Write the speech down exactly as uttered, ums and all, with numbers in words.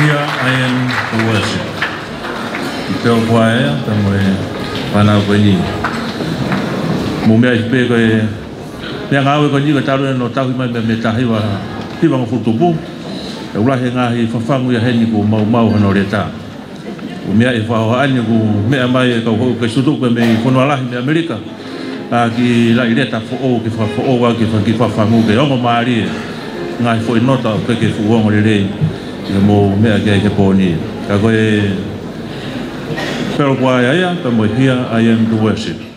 Here I am to worship. Pea ko ia, pea mo e fānau ko eni. Mou meaʻi pē ko e meʻangāue ko eni ko e talu ʻene tauhi mai mei he taha hiva, hivangofulu tupu. ʻOku lahi e ngaahi fafangu ia heni kuo maumau hono leta. Ko e meʻa ʻi he fakahohaʻa ni kuo meʻa mai e kau houʻeiki Siasi tutuku mei he fonua lahi mei ʻAmelika. ʻA e kiʻi laʻi leta foʻou ke fakafoʻou ʻaki e kiʻi fafangu ke ongo mālie. Ngaahi foʻi nota ʻoku ʻikai ke fuʻu ongo lelei. ʻI hoʻomou meʻa ki ai he pō ni. Ka ko e pea ko ia ia, pea mo e Here I am to worship.